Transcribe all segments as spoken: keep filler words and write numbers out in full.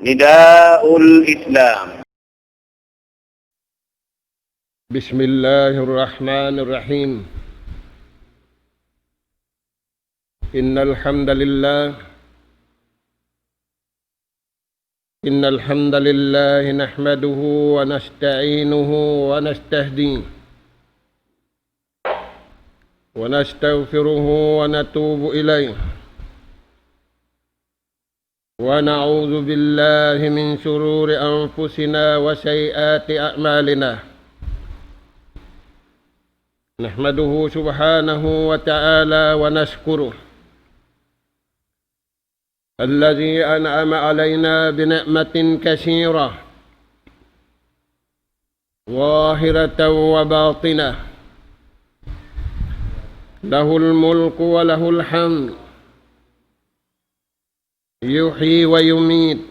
نداء الإسلام. بسم الله الرحمن الرحيم. إن الحمد لله، إن الحمد لله نحمده ونستعينه ونستهديه ونستغفره ونتوب إليه. ونعوذ بالله من شرور أنفسنا وسيئات أعمالنا. نحمده سبحانه وتعالى ونشكره الذي أنعم علينا بنعمة كثيرة ظاهرة وباطنة، له الملك وله الحمد، يحيي ويميت،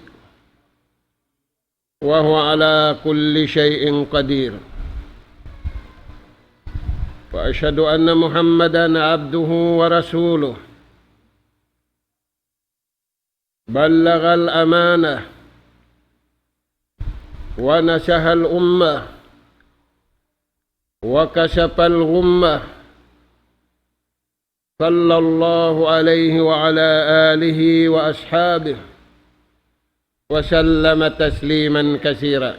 وهو على كل شيء قدير. وأشهد أن محمدا عبده ورسوله، بلغ الأمانة ونصح الأمة وكشف الغمة، صلى الله عليه وعلى آله وأصحابه وسلم تسليما كثيرا.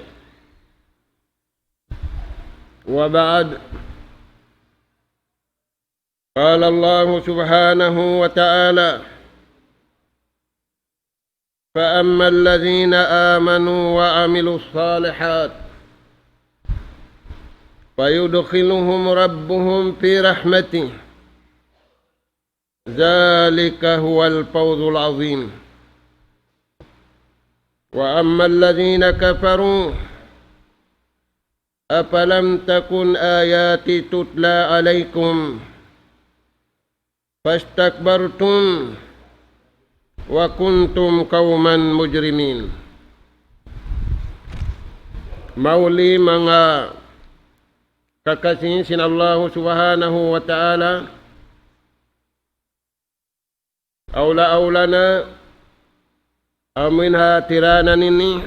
وبعد، قال الله سبحانه وتعالى: فأما الذين آمنوا وعملوا الصالحات فيدخلهم ربهم في رحمته، ذلك هو الفوز العظيم. وأما الذين كفروا أفلم تكن آياتي تتلى عليكم فاستكبرتم وكنتم قوما مجرمين. Mauli manga kakasi sin Allahu Subhanahu wa Ta'ala, awla-awla na amuin hatiranan ini.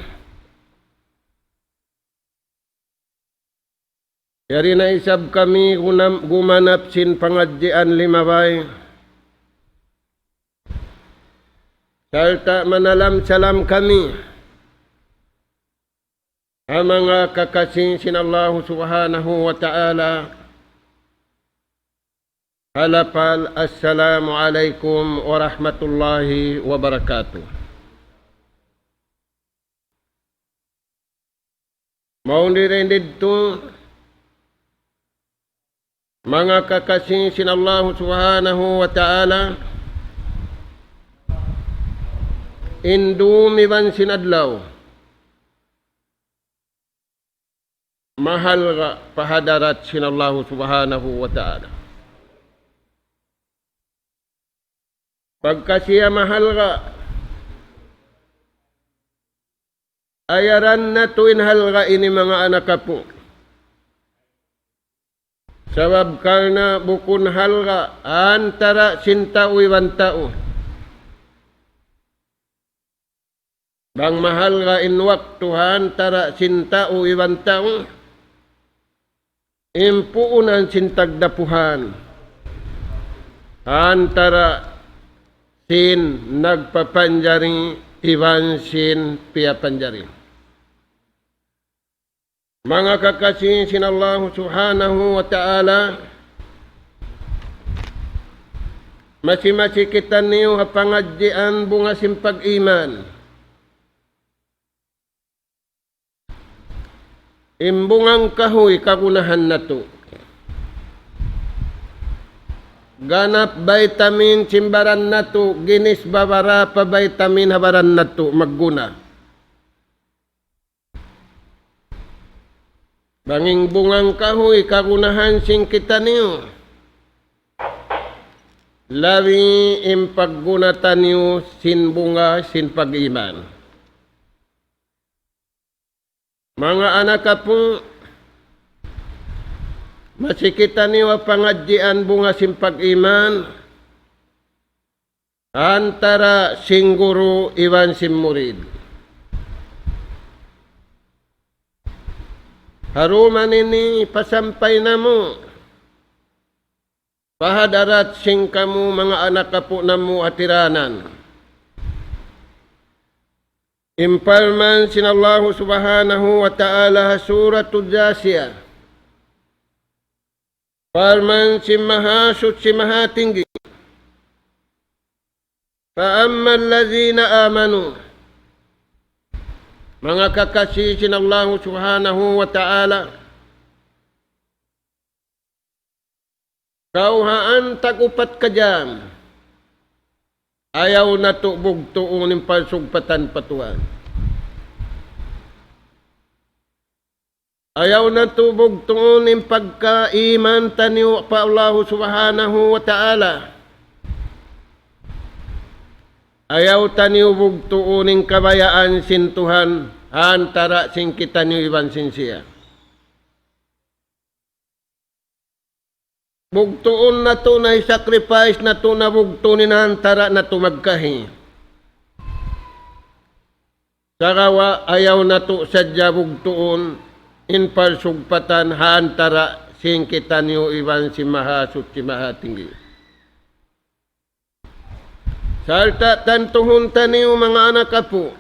Yari na isab kami gunam-, gumanap sin pangadjian limabay. Sarta' manalam-salam kami ha manga kakasi sin Allahu Subhanahu wa Ta'ala, ha lapal, Assalamu alaykum warahmatullahi wabarakatuh. Mawn diri didtu manga kakasi sin Allahu Subhanahu wa Ta'ala, in dum iban sin adlaw, mahalga' pa hadarat sin Allahu Subhanahu wa Ta'ala. Pagka siya mahalga', ayaran natu' in halga' ini, manga anak apu'. Sabab karna' bukun halga' antara sin tau iban tau. Bang mahalga' in waktu antara sin tau iban tau, in puunan sin tagdapuhan antara sin nagpapanjari iban sin piyapanjari. Manga kakasi sin Allahu Subhanahu wa Ta'ala, masi-masi kitaniyu ha pangadjian bunga sin pag-iman. In bunga kahuy kagunahan natu'. Ganap vitamin sin baran natu', ginis babara pa vitamin ha baran natu' magguna. Bang in bunga kahuy kagunahan sin kitaniyu, labi in pagguna taniyu sin bunga sin pag-iman. Manga anak apu', masi kitaniyu ha pangadjian bunga sin pag-iman, antara sin guru iban sin murid. Ha dum ini pasampay namu' pa hadarat sin kamu manga anak apu' namu' hatiranan. In parman sin Allahu Subhanahu wa Ta'ala ha Suratul Jasiyah. Parman sin Mahasuchi Mahatinggi. فأما الذين آمنوا. Manga kakasi sin Allahu Subhanahu wa Ta'ala. Kawhaan tag-upat kajam. Ayaw natu' bugtuun in pagsugpatan pa Tuhan. Ayaw natu' bugtuun in pagkaiman taniyu pa Allahu Subhanahu wa Ta'ala. Ayaw taniyu bugtuun in kabayaan sin Tuhan ha antara' sin kitaniyu iban sin siya. Bugtuun natu' na, i-sacrifice natu' na bugtuun in ha antara' natu' magkahi. Sagawa' ayaw natu' sadja bugtuun in pagsugpatan ha antara' sin kitaniyu iban sin Mahasuchi Mahatinggi. Sarta' tantuhun taniyu manga anak apu'.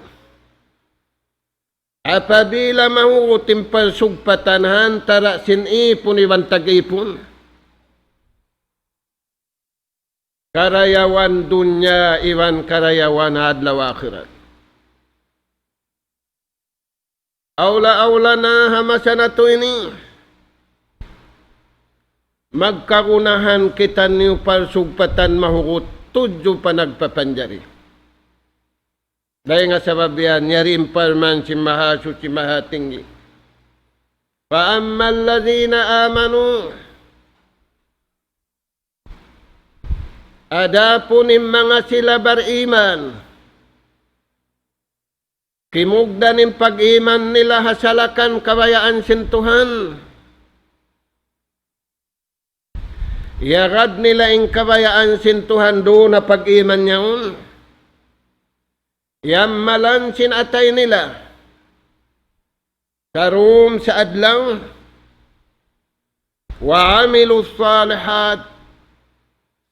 Apabila mahugut in pagsugpatan ha antara' sin ipun iban tag-ipun, karayawan dunya iban karayawan adlaw akhirat. Awla-awla na ha masa natu' ini, magkagunahan kitaniyu pagsugpatan mahugut tudju pa nagpapanjari. Dayn ha sabab yan, yari in parman sin Mahasuchi Mahatinggi. فأما الذين آمنوا. Adapun in manga sila bariman, kimugdan in pag-iman nila ha salakan kabayaan sin Tuhan. Iyagad nila in kabayaan sin Tuhan duun ha pag-iman yaun. Iyammalan sin atay nila. Sa dum sa adlaw. وعملوا الصالحات.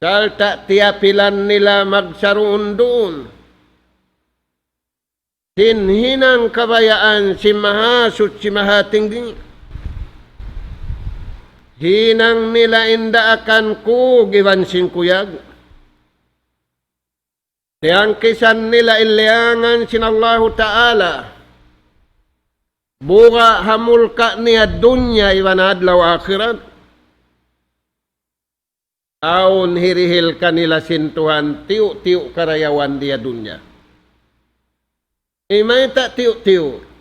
Sarta' tiyapilan nila magsaruun-duun. Sin hinang kabayaan sin Mahasuchi Mahatinggi. Hinang nila in daakan kug iban sin kuyag. Tiyangkisan nila in liyangan sin Allahu Ta'ala. Buga' ha mulka' niya dunya iban adlaw akhirat. Awn hirihil kanila sin Tuhan tiyu'-tiyu' karayawan dii ha dunya. Imayta' tiyu'-tiyu'?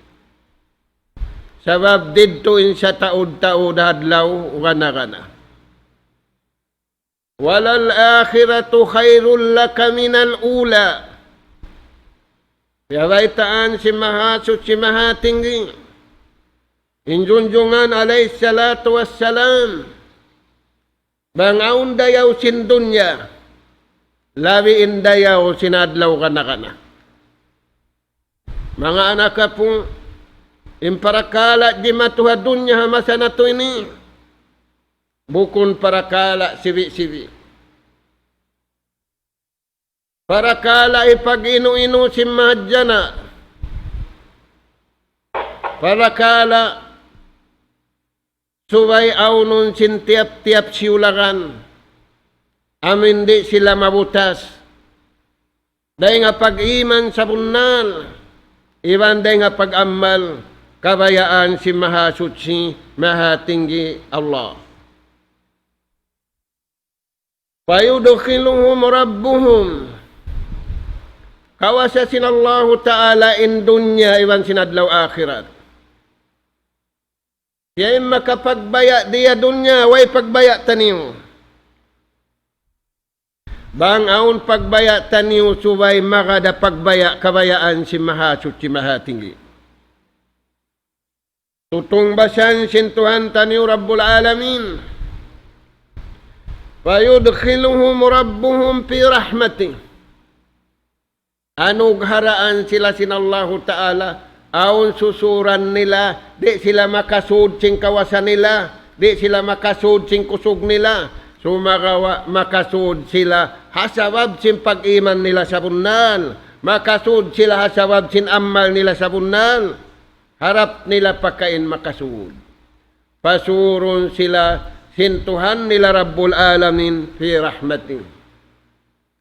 Sabab didtu in sataud-taud adlaw gana-gana. وللآخرة خير لك من الأولى. Piyabaytaan sin Mahasuchi Mahatinggi, in junjungan alayhi salatu wassalam, bang awn dayaw sin dunya, labi in dayaw sin adlaw gana-gana. Manga anak apu', in parakala' jimatu ha dunya ha masa natu' ini, bukun parakala' sibi'-sibi'. Parakala' hipag-inu-inu sin mahadjana'. Parakala' subay awnun sin tiyap-tiyap siyulagan, amu in di' sila mabutas. Dayn ha pag-iman sabunnal, iban dayn ha pag-amal, kabayaan sin Mahasuchi, Mahatinggi Allah. فيدخلهم ربهم. Kawasa sin Allahu Ta'ala in dunya iban sin adlaw akhirat. Siya in makapagbaya' dii ha dunya, way pagbaya' taniyu. Bang awn pagbaya' taniyu subay magad ha pagbaya' kabayaan sin Mahasuchi Mahatinggi. Tutungbasan sin Tuhan taniyu Rabbul Alamin. فيدخلهم ربهم في رحمته. Anugharaan sila sin Allahu Ta'ala Awn susuran nila, di' sila makasud sin kawasa nila, di' sila makasud sin kusug nila, sumagawa' makasud sila ha sabab sin pag-iman nila sabunnal, makasud sila ha sabab sin amal nila sabunnal, harap nila pakain makasud. Pasurun sila sin Tuhan nila Rabbul Alamin fi rahmatih.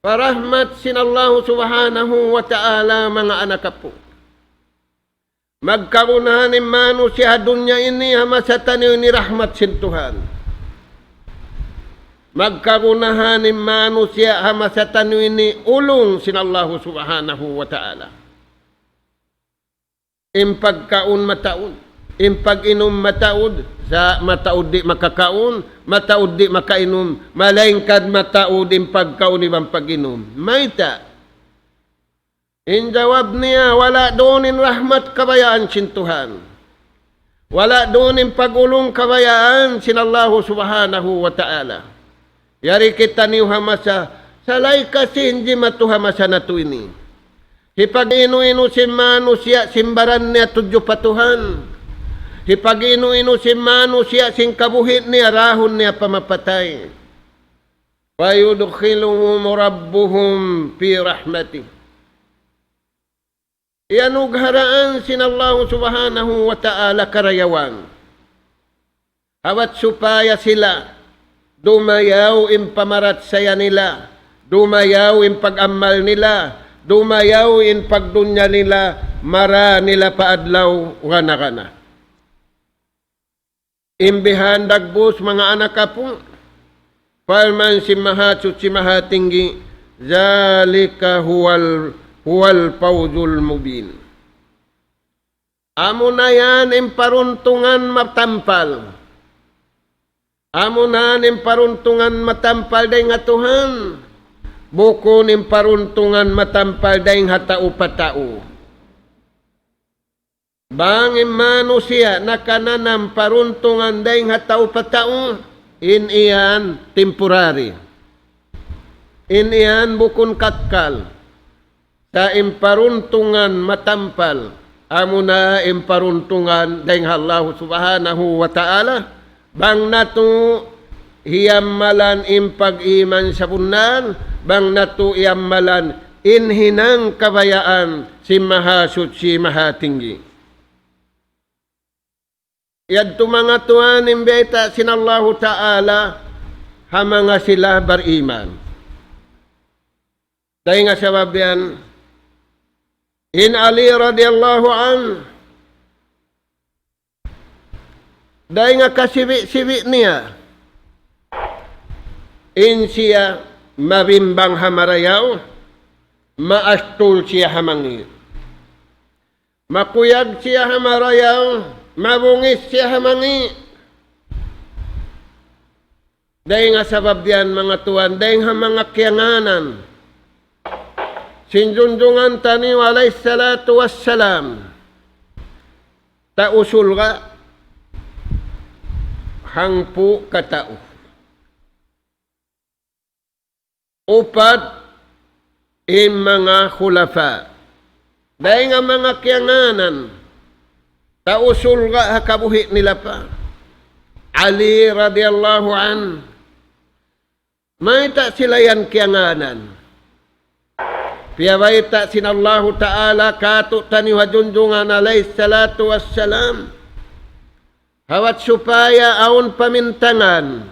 Pa rahmat sin Allahu Subhanahu wa Ta'ala, manga anak apu'. Magkagunahan in manusiya' ha dunya ini ha masa taniyu ini rahmat sin Tuhan. Magkagunahan in manusiya' ha masa taniyu ini ulung sin Allahu Subhanahu wa Ta'ala. In pagkaun mataud, in pag-inum mataud, sa' mataud di' makakaun, mataud di' makainum, malaingkan mataud in pagkaun iban pag-inum. Mayta'? In jawab niya, wala' duun in rahmat kabayaan sin Tuhan. Wala' duun in pag-ulung kabayaan sin Allahu Subhanahu wa Ta'ala. Yari kitaniyu ha masa, salay kasi in jimatu ha masa natu' ini. Hipag-inu-inu sin manusiya' sin baran niya tudju pa Tuhan. Hipag-inu-inu sin manusiya' sin kabuhi' niya, dahun niya pa mapatay. فيدخلهم ربهم في رحمته. Iyanugharaan sin Allahu Subhanahu wa Ta'ala karayawan. Awat supaya sila dumayaw in pamarachaya nila, dumayaw in pag-amal nila, dumayaw in pagdunya nila, mara nila pa adlaw gana-gana. In bihan dagbus, manga anak apu', parman sin Mahasuchi Mahatinggi, ذلك هو ال-، هو الفوز المبين. Amuna yan in paruntungan matampal. Amuna yan in paruntungan matampal dayn ha Tuhan. Bukun in paruntungan matampal dayn ha tau pa tau. Bang in manusiya' nakananam paruntungan dayn ha tau pa tau, in yan temporary. In yan bukun kakkal. Sa' in paruntungan matampal, amuna in paruntungan dayn ha Allahu Subhanahu wa Ta'ala, bang natu' hiyammalan in pag-iman sabunnal, bang natu' hiyammalan in hinang kabayaan sin Mahasuchi Mahatinggi. Yadtu manga tuwan in biyayta' sin Allahu Ta'ala ha manga sila bariman. Dayn ha sabab yan, in Ali radiyallahu anhu, dayn ha kasibi'-sibi' niya, in siya mabimbang ha marayaw, maastul siya ha mangi'. Makuyag siya ha marayaw, mabungis siya ha mangi'. Dayn ha sabab yan, manga tuwan, dayn ha manga kiyangānan sin junjungan taniyu alayhi salatu wassalam, tau surga', hangpu' katau. Upat in manga khulafa. Dayn ha manga kiyangānan, tau surga' ha kabuhi' nila pa. Ali radiyallahu anhu. Mayta' sila yan kiyangānan? Piyabayta' sin Allahu Ta'ala kātu'niyu ha junjungan alayhi salatu wassalam. Hawat supaya awn pamintangan.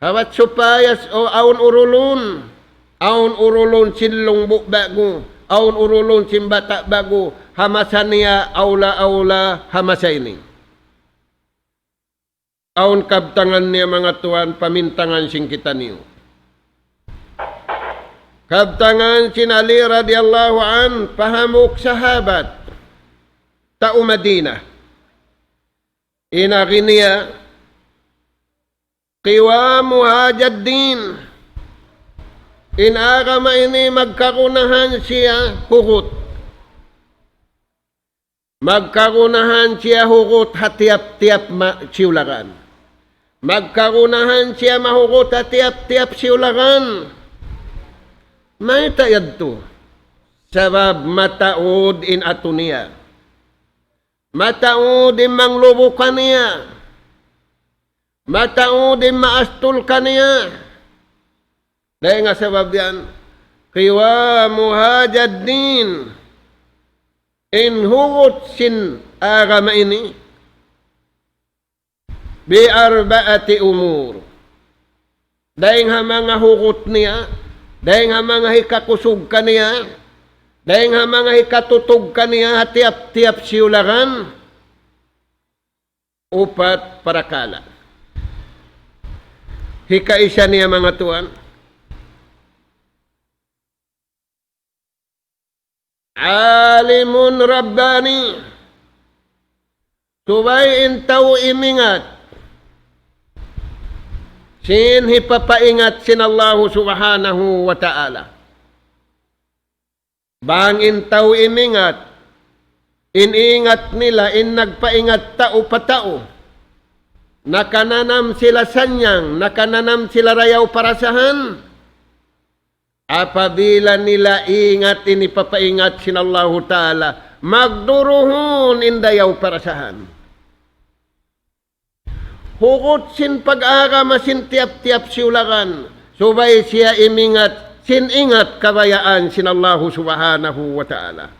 Hawat supaya s-, o, awn urulun. Awn urulun sin lungbu' ba'gu. Awn urulun sin bata' ba'gu. Ha masa niya awla-awla ha masa ini. Awn kabtangan niya manga tuwan pamintangan sin kitaniyu. Kabtangan sin Ali radiyallahu anhu pa hambuuk sahabat tau Madina. In agi niya, قوام هذا الدين. In agama ini magkagunahan siya hugut. Magkagunahan siya hugut ha tiyap-tiyap ma-, siyulagan. Magkagunahan siya mahugut ha tiyap-tiyap siyulagan. Mayta' yadtu? Sabab mataud in atu niya. Mataud in manglubu kaniya. Mataud in maastul kaniya. Dayn ha sabab yan, قوام هذا الدين, in hugut sin agama ini, بأربعة أمور. Dayn ha manga hugut niya, dayn ha manga hikakusug kaniya, dayn ha manga hikatutug kaniya ha tiyap-tiyap siyulagan, upat parakala'. Hikaisa niya, manga tuwan, عالم رباني. Subay in tau imingat sin hipapaingat sin Allahu Subhanahu wa Ta'ala. Bang in tau imingat, in ingat nila, in nagpaingat tau pa tau, nakananam sila sanyang, nakananam sila rayaw parasahan. Apabila nila ingat in hipapaingat sin Allahu Ta'ala, magduruhun in dayaw parasahan. Hugut sin pag-agama sin tiyap-tiyap siyulagan, subay siya imingat sin ingat kabayaan sin Allahu Subhanahu wa Ta'ala.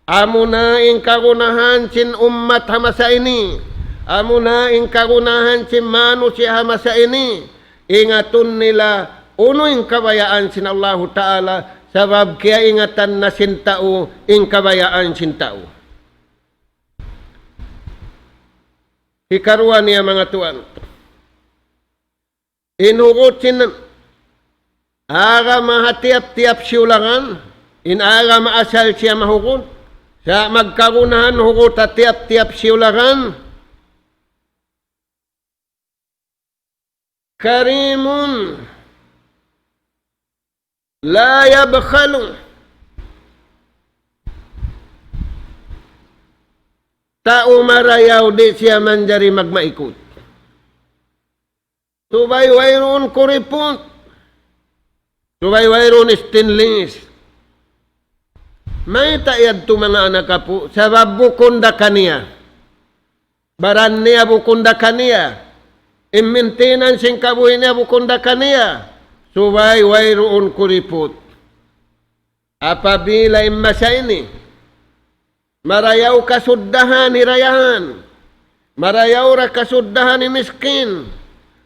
Amuna in kagunahan sin ummat ha masa ini. Amuna in kagunahan sin manusiya' ha masa ini. Ingatun nila unu in kabayaan sin Allahu Ta'ala, sabab kiyaingatan na sin tau in kabayaan sin tau. Hikaruwa niya, manga tuwan, in hugut sin agama ha tiyap-tiyap siyulagan, in agama asal siya mahugut, sa' magkagunahan hugut ha tiyap-tiyap siyulagan. كريم لا يبخل. Tau marayaw, di' siya manjari magmaikut. Subay wayruun kuriput. Subay wayruun stainless. Mayta' yadtu, manga anak apu'? Sabab bukun da kaniya. Baran niya bukun da kaniya. In maintenance sin kabuhi' niya bukun da kaniya. Subay wayruun kuriput. Apabila in masa ini, marayaw kasuddahan hirayahan, marayaw ra kasuddahan himiskin,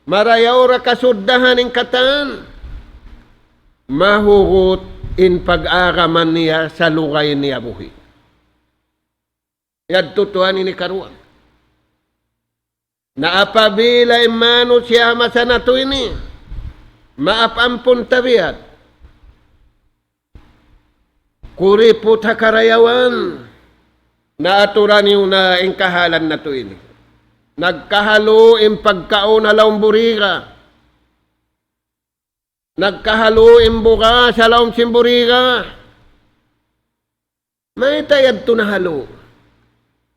marayaw ra kasuddahan in katan, mahugut in pag-agama niya sa lugay niya buhi'. Yadtu tuwan in hikaruwa. Na apabila in manusiya' ha masa natu' ini, maap ampun tabiat, kuriput ha karayawan, na aturan niyu na in kahalan natu' ini. Nagkahalu in pagkaun ha lawm buriga. Nagkahalu in bugas ha lawm sin buriga. Mayta' yadtu nahalu?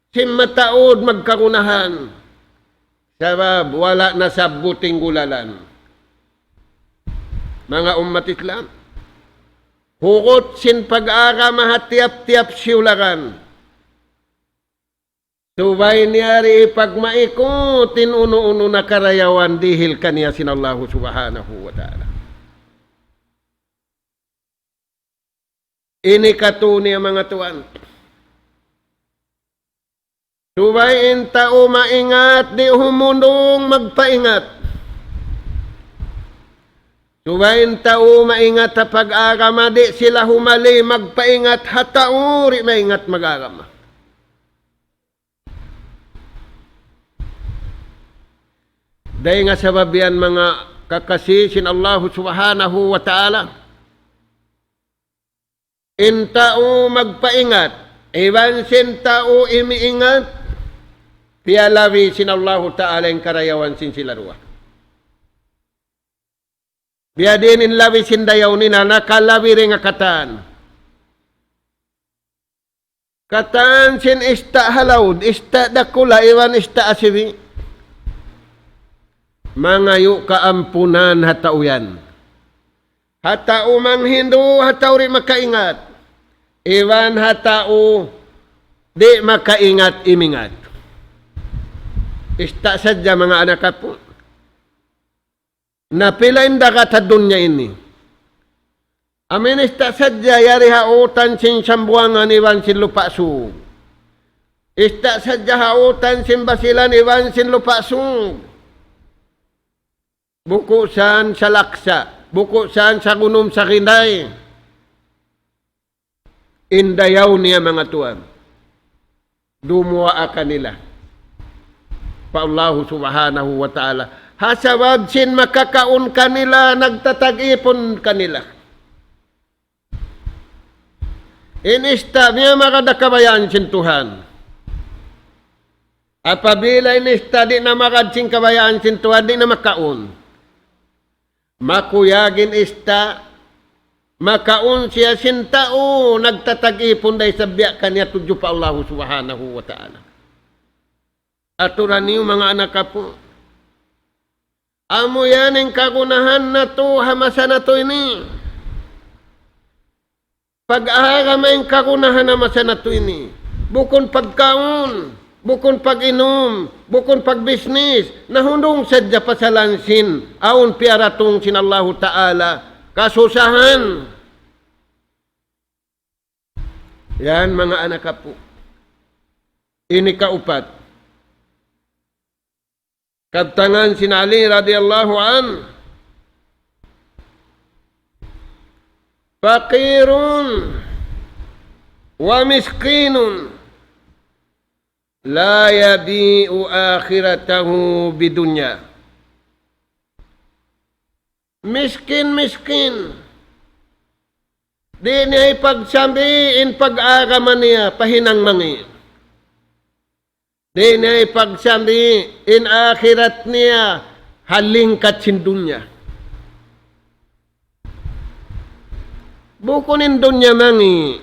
Sin mataud magkagunahan. Sabab wala' nasabbut in gulalan. Manga ummat Islam, hugut sin pag-agama ha tiyap-tiyap siyulagan. Subay niya di' ipagmaikut in unu-unu na karayawan dihil kaniya sin Allahu Subhanahu wa Ta'ala. Ini katu' niya, manga tuwan. Subay in tau maingat di' humundung magpaingat. Subay in tau maingat ha pag-agama di' sila humali magpaingat ha tau di' maingat mag-agama. Dayn ha sabab yan, manga kakasi sin Allahu Subhanahu wa Ta'ala, in tau magpaingat iban sin tau imiingat, piyalabi sin Allahu Ta'ala in karayawan sin sila duwa. Biyadiin in labi sin dayaw nila, nakalabi dayn ha katan. Katan sin ista' ha laud, ista' dakula' iban ista' asibi'. Mangayu' kaampunan ha tau yan. Ha tau manghindu', ha tau di' makaingat. Iban ha tau di' makaingat-imingat. Ista' sadja manga anak apu'. Na pila in dagat ha dunya ini. Amu in ista' sadja yari ha utan sin Sambuwangan iban sin Lupa' Sug. Ista' sadja ha utan sin Basilan iban sin Lupa' Sug. Buku' san sa laksa', buku' san sa gunum sa rinday. In dayaw niya manga tuwan. Dumuwaa kanila pa Allahu Subhanahu wa Ta'ala. Ha sabab sin makakaun kanila, nagtatag-ipun kanila. In ista' niya magad ha kabayaan sin Tuhan. Apabila in ista' di' na magad sin kabayaan sin Tuhan, di' na makaun. Makuyag in ista', makaun siya sin tau nagtatag-ipun da isab biya' kaniya tudju pa Allahu Subhanahu wa Ta'ala. Aturan niyu manga anak apu'. Amu yan in kagunahan natu' ha masa natu' ini. Pag-agama in kagunahan ha masa natu' ini. Bukun pagkaun, bukun pag-inum, bukun pagbisnis, nahundung sadja pasalan sin awn piyaratung sin Allahu Ta'ala kasusahan. Yan, manga anak apu'. Ini kaupat. Kabtangan sin Ali radiyallahu anhu, فقير ومسكين لا يبيع آخرته بدنيا. Miskin, miskin. Di' niya hipagsambi in pag-agama niya pa hinang mangi'. Di' niya hipagsambi in akhirat niya ha lingkat sin dunya. Bukun in dunya mangi'.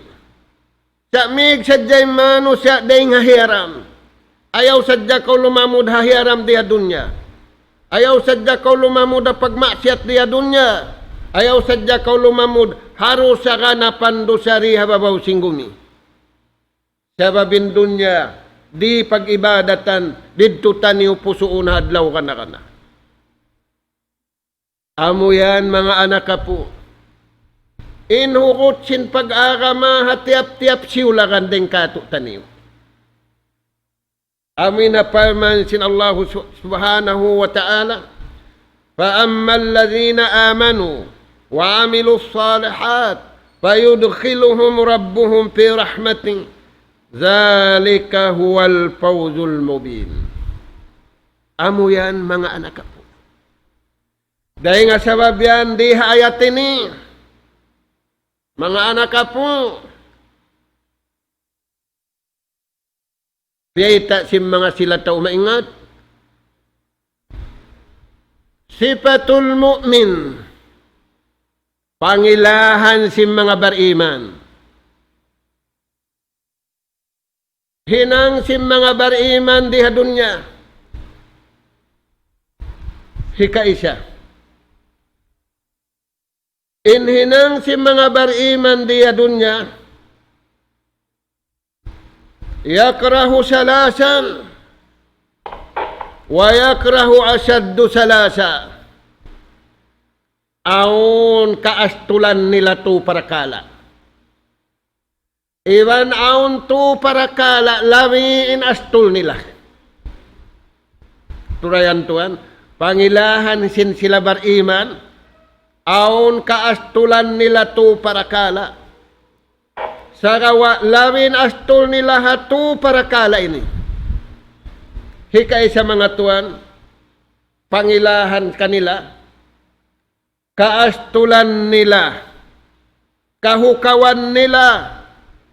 Sa' mig sadja in manusiya' dayn ha hiyaram. Ayaw sadja kaw lumamud ha hiyaram di ha dunya. Ayaw sadja kaw lumamud ha pagmaksiyat di ha dunya. Ayaw sadja kaw lumamud ha dusa ganapan dusa di ha babaw sin gumi. Sabab in dunya, di' pag-ibadatan, didtu taniyu pusuun ha adlaw kana-kana. Amu yan, manga anak apu'. In hugut sin pag-agama ha tiyap-tiyap siyulagan dayn kātu'niyu. Amu in parman sin Allahu su-, Subhanahu wa Ta'ala, فأما الذين آمنوا وعملوا الصالحات فيدخلهم ربهم في رحمته ذلك هو الفوز المبين. Amu yan, manga anak apu'. Dayn ha sabab yan, di ha ayat ini, manga anak apu', biyayta' sin manga sila tau maingat. صفة المؤمن, pangilahan sin manga bariman. Hinang sin manga bariman di ha dunya. Hikaisa. In hinang sin manga bariman di ha dunya, يكره ثلاثا ويكره أشد ثلاثا. Awn kaastulan nila tu parakala'. Iban awn tu parakala' labi in astul nila. Turayan tuwan, pangilahan sin sila bariman, awn kaastulan nila tu parakala'. Sagawa' labi in astul nila ha tu parakala' ini. Hikaisa, manga tuwan, pangilahan kanila, kaastulan nila, kahukawan nila,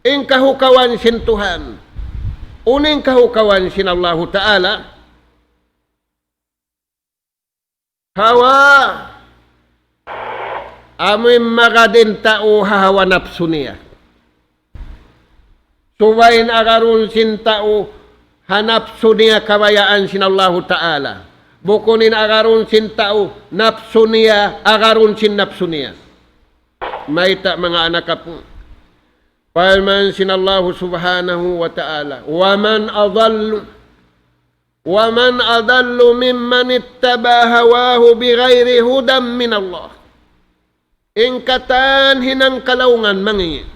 in kahukawan sin Tuhan. Unu in kahukawan sin Allahu Ta'ala? Hawa. Amu in magad in tau ha hawa napsu niya. Subay in agarun sin tau ha napsu niya kabayaan sin Allahu Ta'ala. Bukun in agarun sin tau napsu niya, agarun sin napsu niya. Mayta', manga anak apu'? Parman sin Allahu Subhanahu wa Ta'ala, ومن أضل، ومن أضل ممن اتبع هواه بغير هدى من الله. In katan hinang kalaungan mangi'.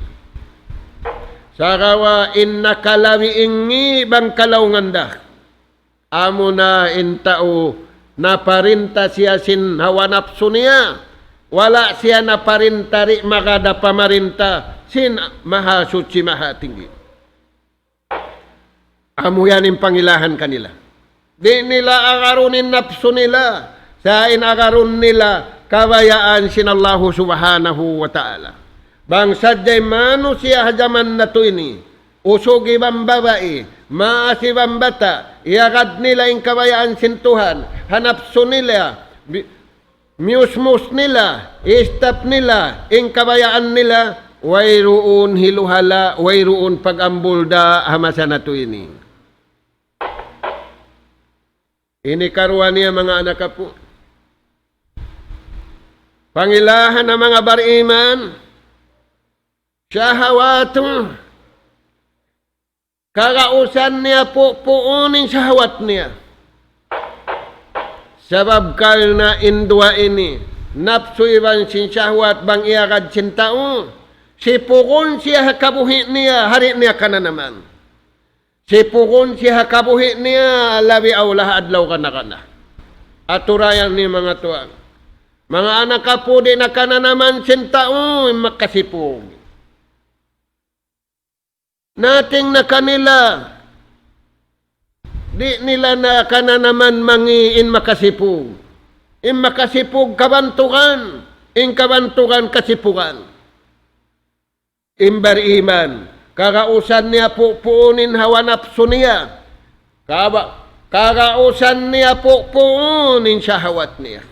Sagawa' in nakalabi in ngi' bang kalaungan da. Amuna in tau naparinta siya sin hawa napsu niya. Wala' siya naparinta di' magad ha pamarinta sin Mahasuchi Mahatinggi. Amu yan in pangilahan kanila. Di' nila agarun in napsu nila, sa' in agarun nila kabayaan sin Allahu Subhanahu wa Ta'ala. Bang sadja in manusiya' ha jaman natu' ini, usug iban babai, maas iban bata', iyagad nila in kabayaan sin Tuhan, ha napsu nila, bi-, miyusmus nila, istap nila, in kabayaan nila, wayruun hiluhala', wayruun pag-ambul da ha masa natu' ini. Ini karuwa niya manga anak apu'. Pangilahan ha manga bariman, shahawatu, kagausan niya pupuun in shahwat niya. Sabab karna' in duwa ini, napsu iban sin shahwat bang iyagad sin tau, sipugun siya ha kabuhi' niya, ha di' niya kananaman. Sipugun siya ha kabuhi' niya, labi awla ha adlaw kana-kana. Aturayan ini manga tuwan. Manga anak apu' di' na kananaman sin tau, in makasipug. Nating na kanila, di' nila na kananaman mangi' in makasipug. In makasipug kabantugan, in kabantugan kasipugan. In bariman, kagausan niya pupuun in hawa napsu niya. Kaba-, kagausan niya pupuun in shahawat niya.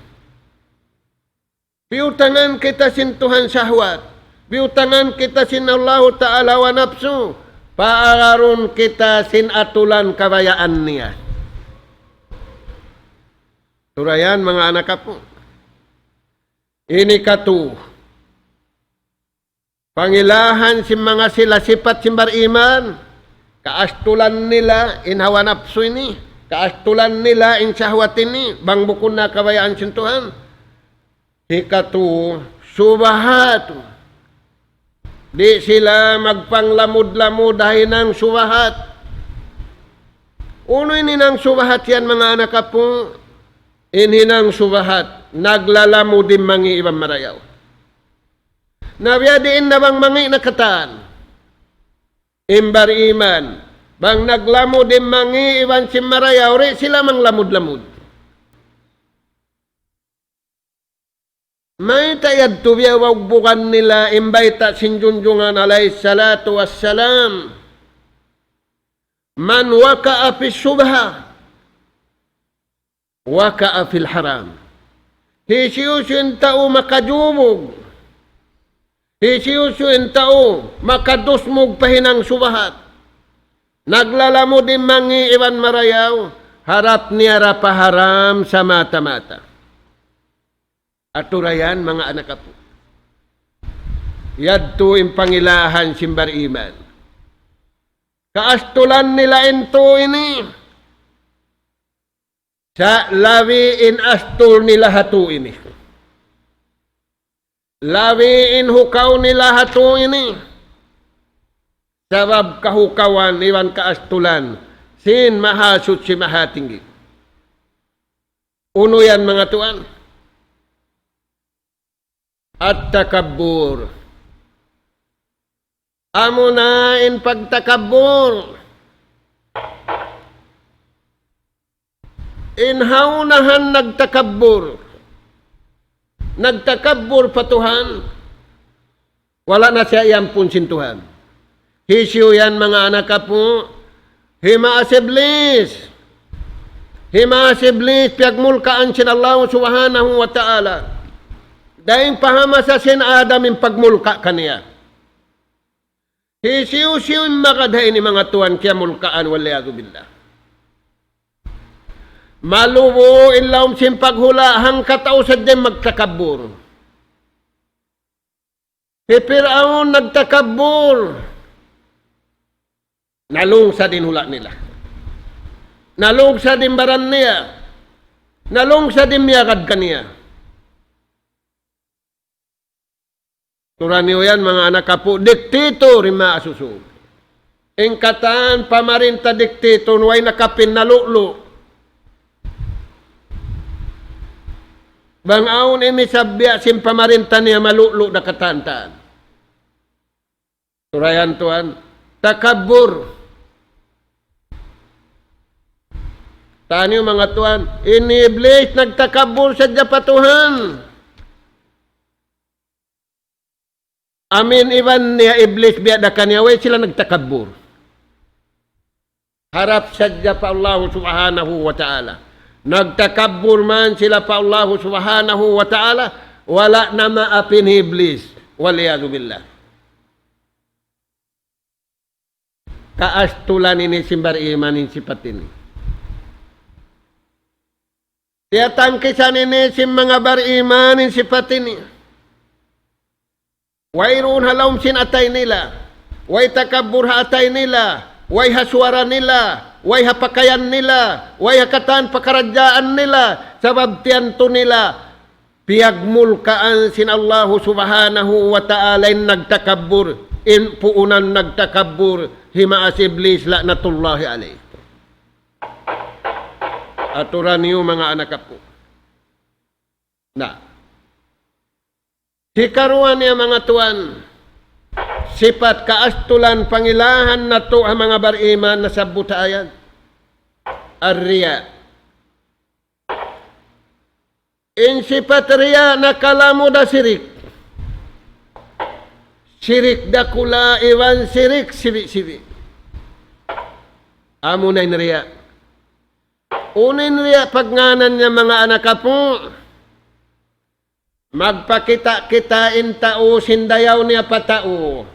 Biyutangan kita sin Tuhan shahwat. Biyutangan kita sin Allahu Ta'ala hawa napsu. Paagarun kita sin atulan kabayaan niya. Turayan, manga anak apu'. Ini katu. Pangilahan sin manga sila sipat sin bariman, kaastulan nila in hawa napsu ini, kaastulan nila in shahwat ini, bang bukun na kabayaan sin Tuhan. Hikatu, subahat. Di' sila magpanglamud-lamud ha hinang subahat. Unu in hinang subahat yan, manga anak apu'? In hinang subahat, naglalamud in mangi' iban marayaw. Na biya' diin na bang mangi' na katan. In bariman, bang naglamud in mangi' iban sin marayaw, di' sila manglamud-lamud. Mayta' yadtu biya' bugbugan nila in bayta' sin Junjungan alayhi salatu wassalam, من وقع في الشبهة وقع في الحرام. Hisiyu-siyu in tau makajubug, hisiyu-siyu in tau makadusmug pa hinang subahat, naglalamud in mangi' iban marayaw, harap niya da pa haram samata-mata. Aturayan, manga anak apu'. Yadtu in pangilahan sin bariman. Kaastulan nila in tū ini. Sa' labi in astul nila ha tū ini. Labi in hukaw nila ha tū ini. Sabab kahukawan iban kaastulan sin Mahasuchi Mahatinggi. Unu yan, manga tuwan? At-takabbur. Amuna in pagtakabbur. In ha unahan nagtakabbur. Nagtakabbur pa Tuhan. Wala' na siya iyampun sin Tuhan. Hisiyu yan, manga anak apu'? Hi Maas Iblis. Hi Maas Iblis, piyagmulkaan sin Allah Subhanahu wa Ta'ala. Dayn pa ha masa sin Adam in pagmulka kaniya. Hisiyu-siyu in magad ha ini, manga tuwan, kiyamulkaan, wal iyadhu billah. Malubu in lawm sin paghula', hangka tau sadja in magtakabbur. Hi Pir'aun nagtakabbur. Nalungsad in hula' nila. Nalungsad in baran niya. Nalungsad in miyagad kaniya. Tura niyu yan, manga anak apu', diktator in maasusu. In katan pamarinta diktator, way nakapin na lu'lu'. Bang awn ini sabiya' sin pamarinta niya malu'lu' da katan-katan. Tura yan tuwan, takabbur. Taniyu manga tuwan, ini Iblis nagtakabbur sadja pa Tuhan. Amin iban niya Iblis biya' da kaniya, way sila nagtakabbur. Harap sadja pa Allah Subhanahu wa Ta'ala. Nagtakabbur man sila pa Allah Subhanahu wa Ta'ala, wala' na maapin hi Iblis. Wal iyadhu billah. Kaastulan ini sin bariman in sipat ini. Tiyatangkisan ini sin manga bariman in sipat ini. Wayruun ha lawm sin atay nila. Way takabbur ha atay nila. Way ha suwara nila. Way ha pakayan nila. Way ha katan pakaradjaan nila. Sabab tiyantu nila piyagmulkaan sin Allahu Subhanahu wa Ta'ala in nagtakabbur, in puunan nagtakabbur, hi maas Iblis la'natullahi alayh. Aturan niyu manga anak apu'. Na. Hikaruwa niya manga tuwan, sipat kaastulan pangilahan natu' ha manga bariman nasabbut ha ayat. Ar-riya. In sipat riya nakalamud ha sirik. Sirik dakula' iban sirik sibi'-sibi'. Amuna in riya. Unu in riya pagngānan niya manga anak apu'? Magpakita'-kita' in tau sin dayaw niya pa tau.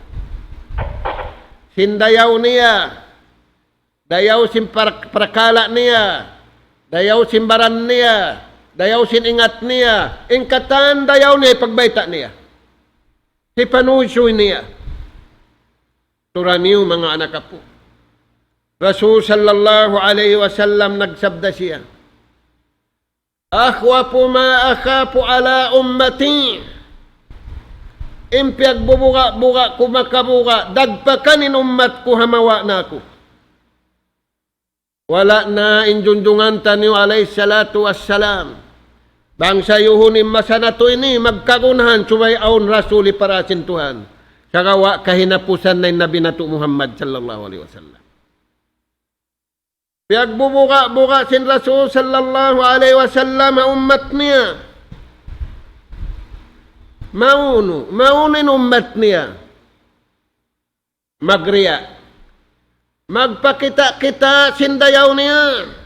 Sin dayaw niya. Dayaw sin par-, parkala' niya, dayaw sin baran niya, dayaw sin ingat niya, in katan dayaw niya, hipagbayta' niya. Hipanuysuy niya. Tura niyu manga anak apu'. Rasul sallallahu alayhi wasallam nagsabda siya, أخوف ما أخاف على أمتي. In piyagbubuga'-buga' ku makabuga', dagpakan in ummat ku ha mawa' naku. Wala' na in junjungan taniyu alayhi salatu wassalam. Bang sayuhun in masa natu' ini, magkagunahan subay awn rasul hipara sin Tuhan. Sagawa' kahinapusan na in Nabi natu' Muhammad sallallahu alayhi wasallam. Piyagbubuga'-buga' sin Rasul sallallahu alayhi wasallam ha ummat niya. Maunu, maunu in ummat niya. Magriya'. Magpakita'-kita' sin dayaw niya.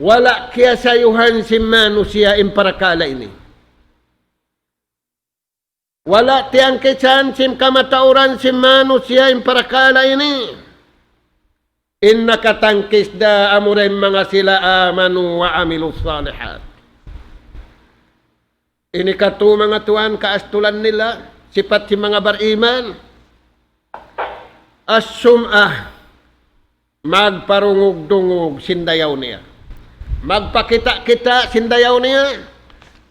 Wala' kiyasayuhan sin manusiya' in parakala' ini. Wala' tiyangkisan sin kamatauran sin manusiya' in parakala' ini. In nakatangkis da amura in manga sila آمنوا وعملوا الصالحات. Ini katu' manga tuwan kaastulan nila, sipat sin manga bariman. السمعة. Magparungug-dungug sin dayaw niya. Magpakita'-kita' sin dayaw niya.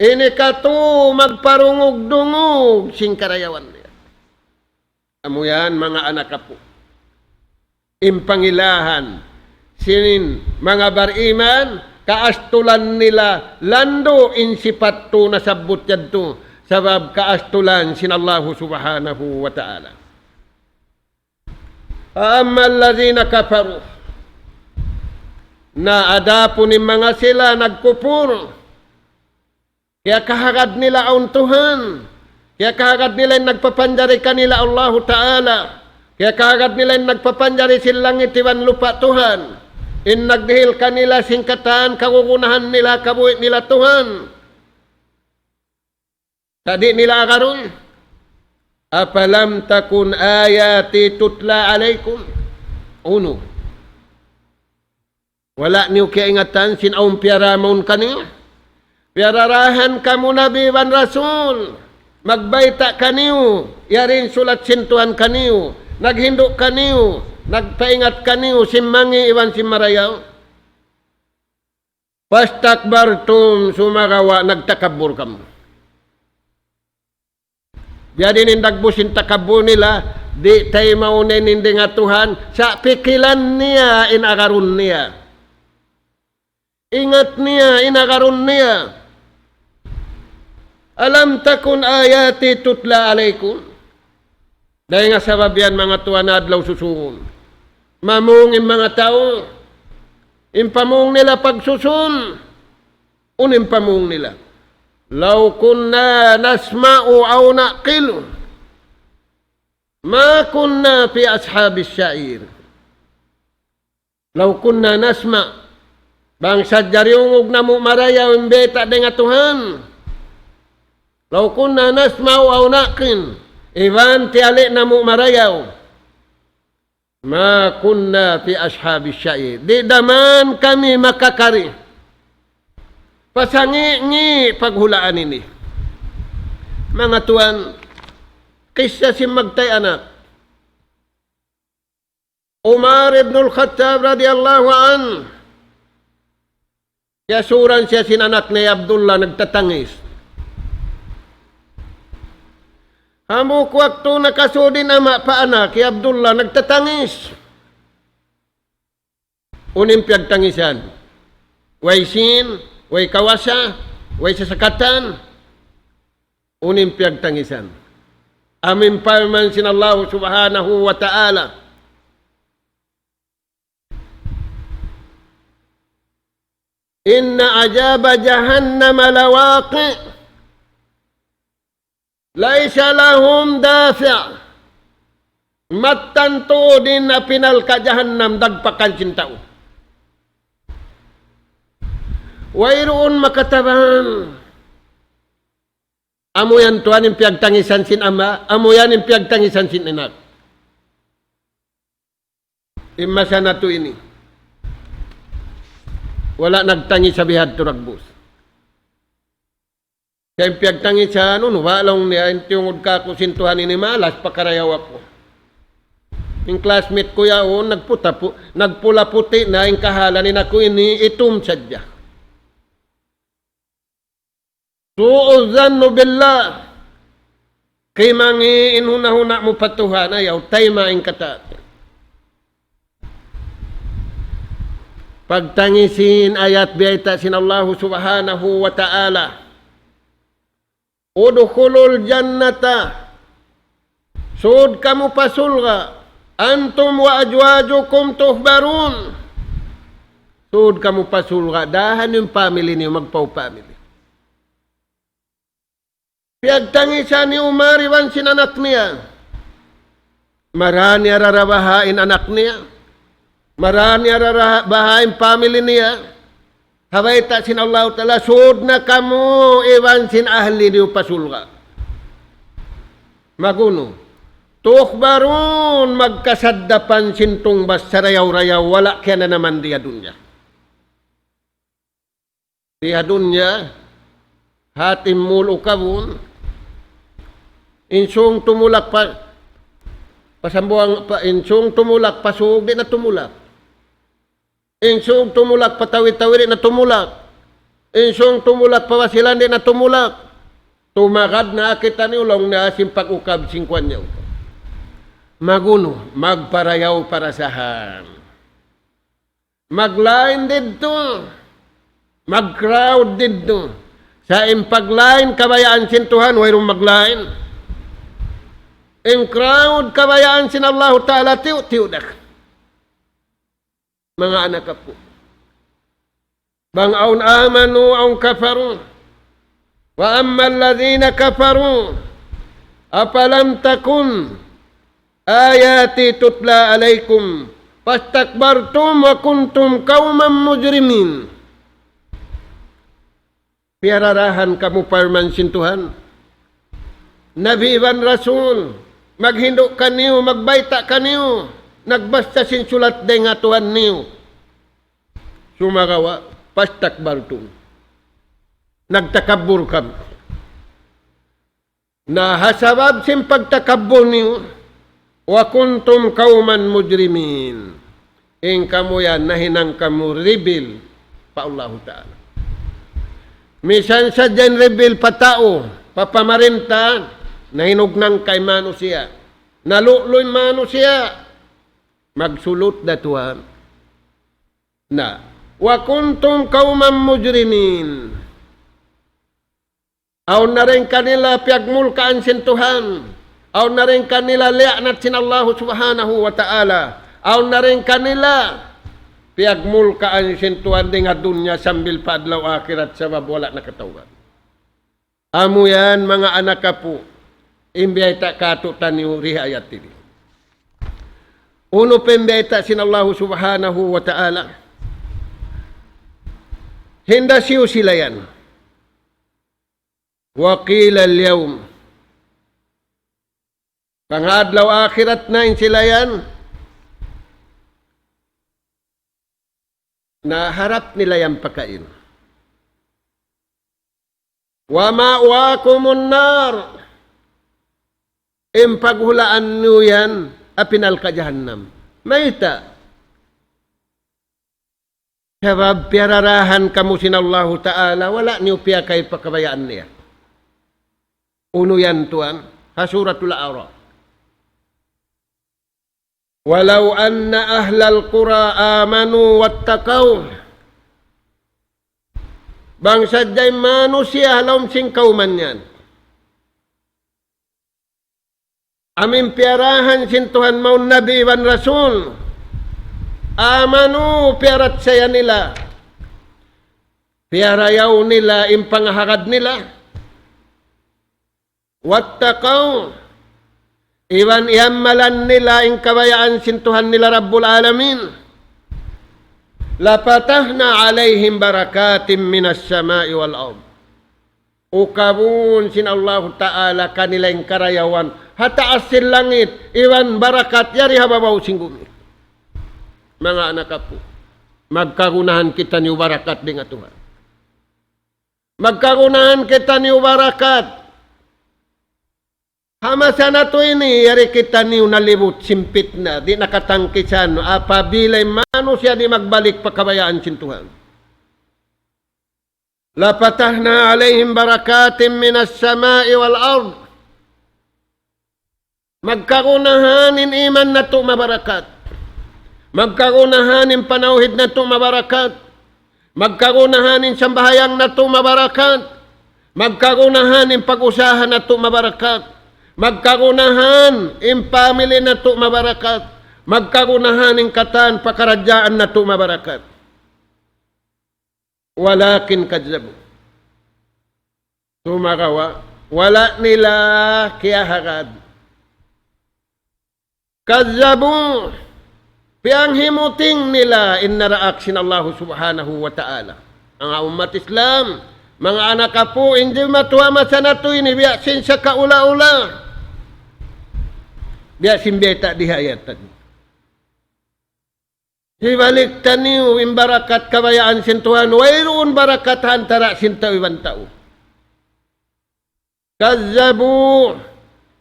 Ini katu' magparungug-dungug sin karayawan niya. Amu yan, manga anak apu'. In pangilahan sin manga bariman, kaastulan nila landu' in sipat tu nasabbut yadtu, sabab kaastulan sin Allahu Subhanahu wa Ta'ala. أما الذين كفروا. Na adapun in manga sila nagkupur, kiyakahagad nila awn Tuhan, kiyakahagad nila in nagpapanjari kanila Allahu Ta'ala, kiyakahagad nila in nagpapanjari sin langit iban lupa' Tuhan, in nagdihil kanila sin katan kagunahan nila, kabuhi' nila Tuhan. Sa' di' nila agarun. أفلم تكن آياتي تتلى عليكم. Unu. Wala' niyu kiyaingatan sin awn piyara mawn kaniyu. Piyararahan kamu Nabi iban Rasul. Magbayta' kaniyu. Yari in sulat sin Tuhan kaniyu. naghindu' kaniyu, nagpaingat kaniyu, sin mangi' iban sin marayaw. فاستكبرتم, sumagawa' nagtakabbur kamu. Jadi in dagbus sin takabbur nila, di' taymaun in dayn ha Tuhan, sa' pikilan niya in agarun niya. Ingat niya in agarun niya. ألم تكن آياتي تتلى عليكم. Dayn ha sabab yan manga tuwan adlaw susūngun. Mamung in manga tau, in pamung nila pagsusun, unu in pamung nila. لو كنا نسمع أو نعقل ما كنا في أصحاب السعير. لو كنا نسمع. Bang sadja diyungug namu' marayaw in bayta' dayn ha Tuhan. لو كنا نسمع أو نعقل. Iban tiyali' namu' marayaw. ما كنا في أصحاب السعير. Di' da man kami makakari pa sangi'-ngi' paghulaan ini. Manga tuwan, kissa sin magtay anak. Umar ibn al-Khattab radiyallahu anhu, kiyasuran siya sin anak niya hi Abdullah nagtatangis. Hambuuk waktu nakasud in ama' pa anak, hi Abdullah nagtatangis. Unu in piyagtangisan? Way sīn, way kawasa, way sasakatan. Unu in piyagtangisan? Amu in parman sin Allah subhanahu wa ta'ala. إن عذاب جهنم لواقع ليس له دافع. Mattan tuud in api narka' jahannam dagpakan sin tau. Wayruun makatabang. Amu yan tuwan in piyagtangisan sin ama', amu yan in piyagtangisan sin anak. In masa natu' ini, wala' nagtangis ha bihadtu dagbus. Kay in piyagtangisan, unu ba, laung niya, in tiyungud kāku' sin Tuhan ini malas pakarayaw aku. In classmate ku yaun, nagputa pu-, nagpula puti' na, in kahalan in aku ini, itum sadja. سوء الظن بالله. Kimangi' in huna-huna mu pa Tuhan, ayaw tayma' in katan. Pagtangisi in ayat biyayta' sin Allahu subhanahu wa ta'ala. ادخلوا الجنة. Sūd kamu pa surga'. أنتم وأزواجكم تحبرون. Sūd kamu pa surga', dāhan niyu in family niyu, magpau family. Piyagtangisan hi Umar iban sin anak niya. Marayaw niya ra baha' in anak niya. Marayaw niya ra baha' in family niya. Ha bayta' sin Allahu Ta'ala, sūd na kamu iban sin ahli niyu pa surga'. Magunu. تحبرون, magkasaddapan sin tungbas sarayaw-rayaw, wala' kiyananaman di ha dunya. Di ha dunya, hāti mul ukabun, in sūng tumulak pa, pa Sambuwang, pa, in sūng tumulak pa Sug, di' na tumulak. In sūng tumulak pa Tawi-Tawi, di' na tumulak. In sūng tumulak pa Basilan, di' na tumulak. Tumagad na kita ni ulung na sin pag-ukab sin kuwan niya. Magunu, magparayaw-parasahan. Mag-line didtu, mag-crowd didtu. Sa' in pag-line kabayaan sin Tuhan, wayruun mag-line. In crowd kabayaan sin Allahu Ta'ala, tiyu'-tiyu' da. Manga anak apu'. Bang awn آمنوا أو كفروا. وأما الذين كفروا أفلم تكن آياتي تتلى عليكم فاستكبرتم وكنتم قوما مجرمين. Piyararahan kamu parman sin Tuhan. Nabi iban Rasul, maghindu' kaniyu, magbayta' kaniyu, nagbassa sin sulat dayn ha Tuhan niyu. Sumagawa', فاستكبرتم. Nagtakabbur kamu. Na ha sabab sin pagtakabbur niyu, وكنتم قوما مجرمين. In kamu yan nahinang kamu rebel pa Allahu Ta'ala. Misan sadja in rebel pa tau, pa pamarinta, nahinugnang kay manusiya'. Nalu'lu' in manusiya'. Magsulut da tuwan. Na, وكنتم قوما مجرمين. Awn na dayn kanila piyagmulkaan sin Tuhan. Awn na dayn kanila liyaanat sin Allahu Subhanahu wa Ta'ala. Awn na dayn kanila piyagmulkaan sin Tuhan dayn ha dunya sambil pa adlaw akhirat sabab wala' nakatawbat. Amu yan, manga anak apu', in biyayta' kātu'niyu dii ha ayat ini. Unu pa in biyayta' sin Allahu Subhanahu wa Ta'ala? Hinda hisiyu sila yan? وقيل اليوم. Bang ha adlaw akhirat na in sila yan, na harap nila yan pakain. ومأواكم النار. In paghulaan niyu yan, api narka' jahannam. Mayta'? Sabab piyararahan kamu sin Allahu Ta'ala, wala' niyu piyakay pa kabayaan niya. Unu yan tuwan? Ha Suratul A'raf. ولو أن أهل القرى آمنوا واتقوا. Bang sadja in manusiya' ha lawm sin kawman yan, amu in piyarahan sin Tuhan mawn nabi iban rasul. آمنوا, piyarachaya nila. Piyarayaw nila in pangahagad nila. واتقوا, iban iyammalan nila in kabayaan sin Tuhan nila Rabbul Alamin. لفتحنا عليهم بركات من السماء والأرض. Ukabun sin Allahu Ta'ala kanila in karayawan ha taas sin langit, iban barakat yari ha babaw sin gumi. Manga anak apu', magkagunahan kitaniyu barakat dayn ha Tuhan. Magkagunahan kitaniyu barakat. Ha masa natu' ini, yari kitaniyu nalibut sin pitna, di' na katangkisan, apabila in manusiya' di' magbalik pa kabayaan sin Tuhan. لفتحنا عليهم بركات من السماء والأرض. Magkagunahan in iman natu' mabarakat. Magkagunahan in panawhid natu' mabarakat. Magkagunahan in sambahayang natu' mabarakat. Magkagunahan in pag-usaha natu' mabarakat. Magkagunahan in family natu' mabarakat. Magkagunahan in katan pakaradjaan natu' mabarakat. ولكن كذبوا. Sumagawa', wala' nila kiyahagad. كذبوا. Piyanghimuting nila in naraak sin Allahu Subhanahu wa Ta'ala. Manga ummat Islam, manga anak apu', in jimatu ha masa natu' ini, biya' sin sakaula-ula. Biya' sin biyayta' dii ha ayat tadi. Hibalik taniyu in barakat kabayaan sin Tuhan, wayruun barakat ha antara' sin tau iban tau. كذبوا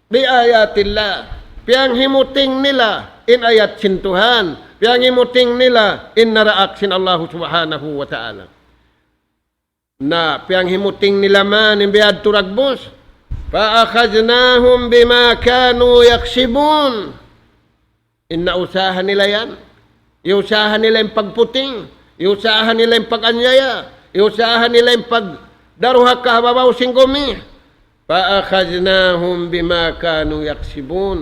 بآيات الله. Piyanghimuting nila in ayat sin Tuhan. Piyanghimuting nila in naraak sin Allahu Subhanahu wa Ta'ala. Na, piyanghimuting nila man in biyadtu dagbus. فأخذناهم بما كانوا يكسبون. In nausaha nila yan. Iyusaha nila in pagputing. Iyusaha nila in pag-anyaya. Iyusaha nila in pagdaruhaka ha babaw sin gumi. فأخذناهم بما كانوا يكسبون.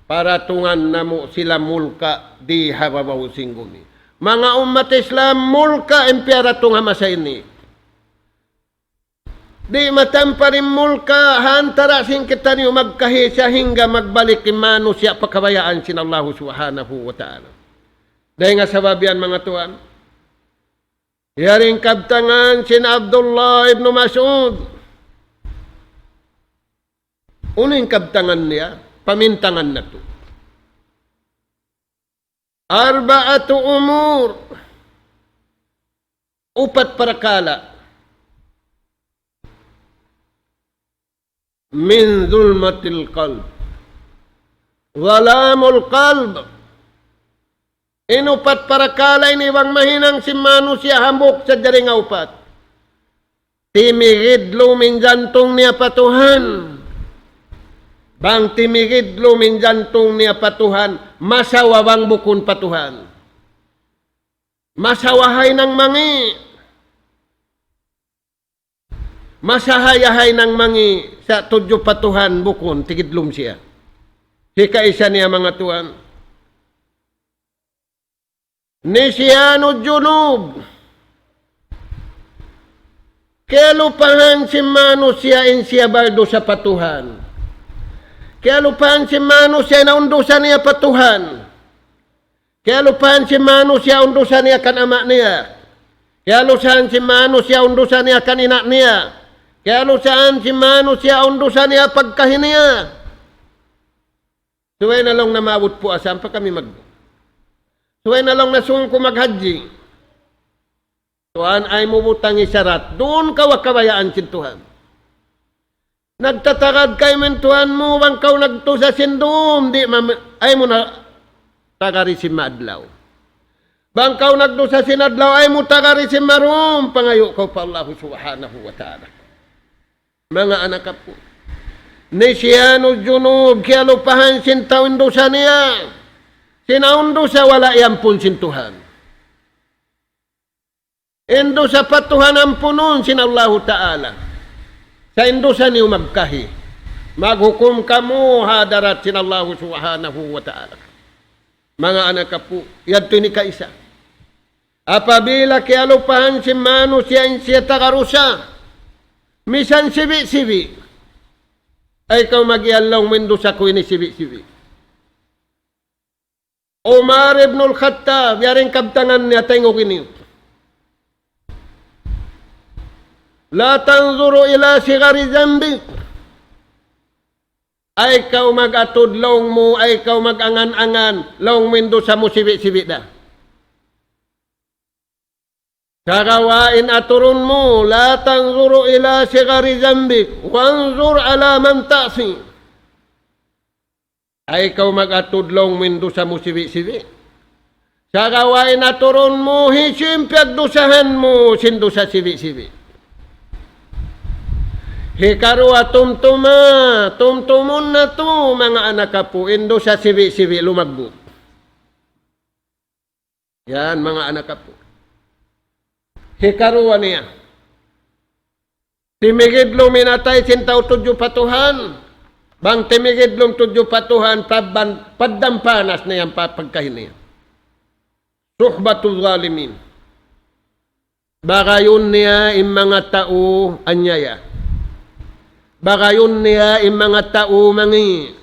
Paratungan namu' sila mulka' dii ha babaw sin gumi. Manga ummat Islam, mulka' in piyaratung ha masa ini. Di' matampal in mulka' ha antara' sin kitaniyu magkahi sahingga magbalik in manusiya' pa kabayaan sin Allahu Subhanahu wa Ta'ala. Dayn ha sabab yan, manga tuwan, yari in kabtangan sin Abdullah ibn Mas'ud. Unu in kabtangan niya? Pamintangan natu'. أربعة أمور. Upat parakala'. من ظلمة القلب. Zalamul qalb. In upat parakala' ini bang mahinang sin manusiya' hambuuk sadja dayn ha upat. Timigidlum in jantung niya pa Tuhan. Bang timigidlum in jantung niya pa Tuhan, masawa bang bukun pa Tuhan. Masawa haynang mangi'. Masaha yahay nang mangi' sa' tudju pa Tuhan bukun, tigidlum siya. Hikaisa niya manga tuwan. Nisyanu junub. Kiyalupahan sin manusiya' in siya baldusa pa Tuhan. Kiyalupahan sin manusiya' in awn dusa niya pa Tuhan. Kiyalupahan sin manusiya' awn dusa niya kan ama' niya. Kiyalupahan sin manusiya' awn dusa niya kan ina' niya. Kiyalupahan sin manusiya' awn dusa niya pagkahi niya. Subay na laung na maabut puasa, ampa kami mag-, subay na laung na sūng ku maghajji. Tuwan, ayaw mu butangi sarat. Duun kaw ha kabayaan sin Tuhan. Nagtatagad kaymu in Tuhan mu, bang kaw nagdusa sin dum, di' mam-, ayaw mu na tagari sin maadlaw. Bang kaw nagdusa sin adlaw, ayaw mu tagari sin marum, pangayu' kaw pa Allah Subhanahu wa Ta'ala. Manga anak apu'. Nisyanu junub, kiyalupahan sin tau in dusa niya. Sin awn dusa wala' iyampun sin Tuhan. In dusa pa Tuhan ampunun sin Allahu Ta'ala. Sa' in dusa niyu magkahi. Maghukum kamu ha hadarat sin Allahu Subhanahu wa Ta'ala. Manga anak apu', yadtu ini kaisa. Apabila kiyalupahan sin manusiya' in siya tagarusa, misan sibi'-sibi'. Ayaw kaw mag-iyan laung mu in dusa ku ini sibi'-sibi'. Umar ibn al-Khattab, yari in kabtangan niya taymanghud ini. لا تنظر إلى صغر ذنبك. Ayaw kaw mag-atud laung mu, ayaw kaw mag-angan-angan, laung mu in dusa mu sibi'-sibi' da. Sagawa' in aturun mu, لا تنظر إلى صغر ذنبك، وانظر إلى من تعصي. Ayaw kaw mag-atud laung mu in dusa mu sibi'-sibi'. Sagawa' in aturun mu, hisiyu in piyagdusahan mu sin dusa sibi'-sibi'. Hikaruwa tumtuma, tumtumun natu' manga anak apu', in dusa sibi'-sibi' lumaggu'. Yan, manga anak apu'. Hikaruwa niya. Timigidlum in atay sin tau tudju pa Tuhan. Bang timigidlum tudju pa Tuhan, paddan-, paddan panas na yan pa pagkahi niya. صحبة الظالمين. Bagayun niya in manga tau anyaya. Bagayun niya in manga tau mangi'.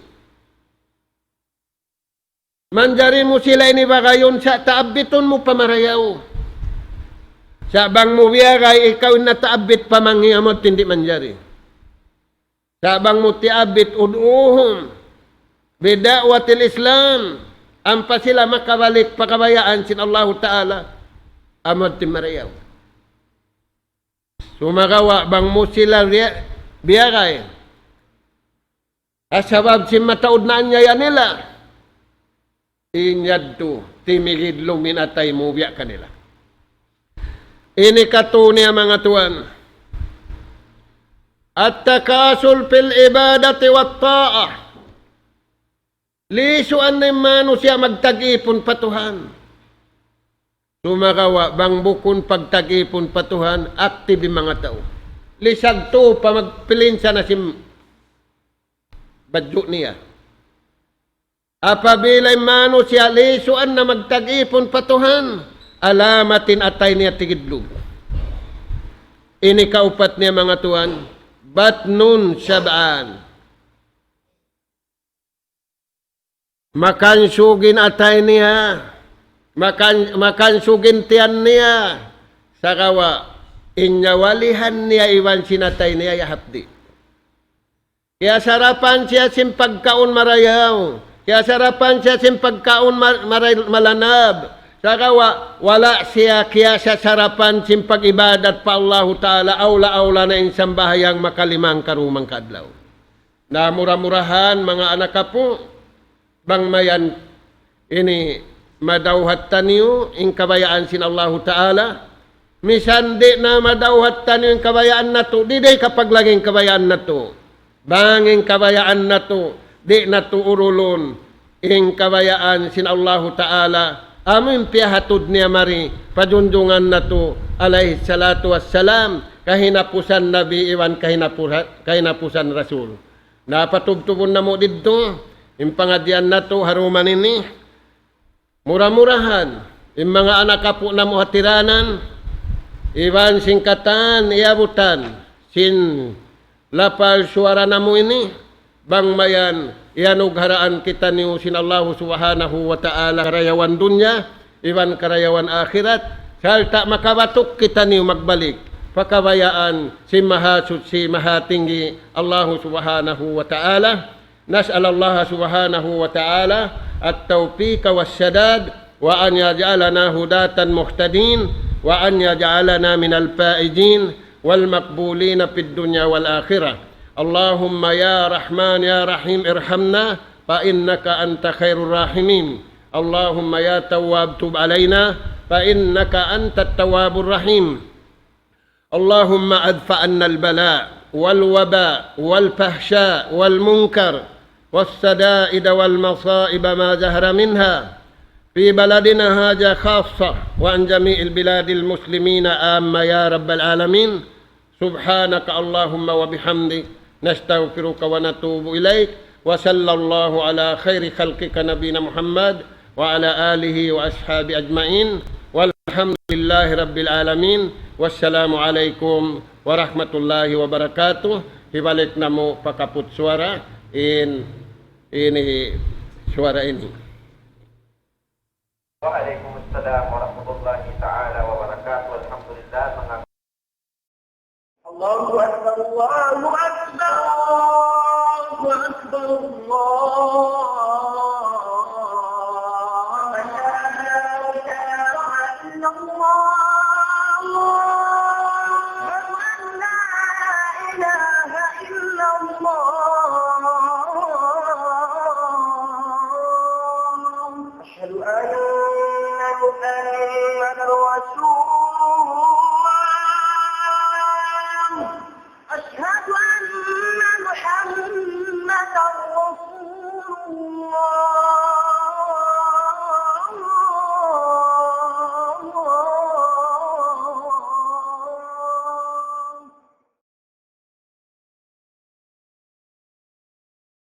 Manjari mu sila ini bagayun sa' taabbitun mu pa marayaw. Sa' bang mu biyagay ikaw in nataabbit pa mangi' amu di' manjari. Sa' bang mu tiyaabbit ادعوهم بدعوة الإسلام, ampa sila makabalik pa kabayaan sin Allahu Ta'ala, amu di' marayaw. Sumagawa' bang mu sila biya-, biyagay. Ha sabab sin mataud na anyaya nila. In yadtu, timigidlum in atay mu biya' kanila. Ini katu' niya manga tuwan. التكاسل في العبادة والطاعة. Lisuan na in manusiya' magtag-ipun pa Tuhan. Sumagawa', bang bukun pagtag-ipun pa Tuhan, aktib in manga tau. Lisag tuud pa magpilinsa na sin badju' niya. Apabila in manusiya' lisuan na magtag-ipun pa Tuhan, alamat in atay niya tigidlum. Ini kaupat niya manga tuwan, بطن شبعان. Makansug in atay niya, makan-, makansug in tiyan niya, sagawa' in nyawalihan niya iban sin atay niya yahapdi'. Kiyasarapan siya sin pagkaun marayaw, kiyasarapan siya sin pagkaun ma-, maray-, malanab, sagawa' wala' siya kiyasasarapan sin pag-ibadat pa Allahu Ta'ala, awla-awla na in sambahayang makalimang karumang kaadlaw. Na mura-murahan, manga anak apu', Bang mayan ini madawhat taniyu in kabayaan sin Allahu Ta'ala, misan di' na madawhat taniyu in kabayaan natu', di' da ikapaglagi in kabayaan natu'. Bang in kabayaan natu', di' natu' urulun in kabayaan sin Allahu Ta'ala, amu in piyahatud niya mari pa junjungan natu', alayhi salatu wassalam, kahinapusan Nabi iban kahinapusa-, kahinapusan Rasul. Na patubtubun namu' didtu in pangadjian natu' ha dum ini. Mura-murahan in manga anak apu' namu' hatiranan, iban sin katan iyabutan sin lapal suwara namu' ini, bang mayan iyanugharaan kitaniyu sin Allahu Subhanahu wa Ta'ala karayawan dunya iban karayawan akhirat, sarta' makabatuk kitaniyu magbalik pa kabayaan sin Mahasuchi Mahatinggi Allahu Subhanahu wa Ta'ala. نسأل الله سبحانه وتعالى التوفيق والسداد، وأن يجعلنا هداة مهتدين، وأن يجعلنا من الفائزين والمقبولين في الدنيا والآخرة. اللهم يا رحمن يا رحيم ارحمنا فإنك أنت خير الراحمين. اللهم يا تواب تب علينا فإنك أنت التواب الرحيم. اللهم ادفع عنا البلاء والوباء والفحشاء والمنكر والشدائد والمصائب ما ظهر منها في بلدنا هذا خاصة وعن جميع البلاد المسلمين عامة يا رب العالمين. سبحانك اللهم وبحمدك نستغفرك ونتوب إليك. وصلى الله على خير خلقك نبينا محمد وعلى آله وأصحابه أجمعين. والحمد لله رب العالمين. والسلام عليكم ورحمة الله وبركاته. Hibalik namu' pa kaput suwara in, ini suwara ini. وعليكم السلام ورحمة الله تعالى وبركاته. الحمد لله. الله أكبر، الله أكبر، الله أكبر، الله أكبر. أشهد أن لا إله إلا الله. أشهد أن لا إله إلا الله. أشهد أن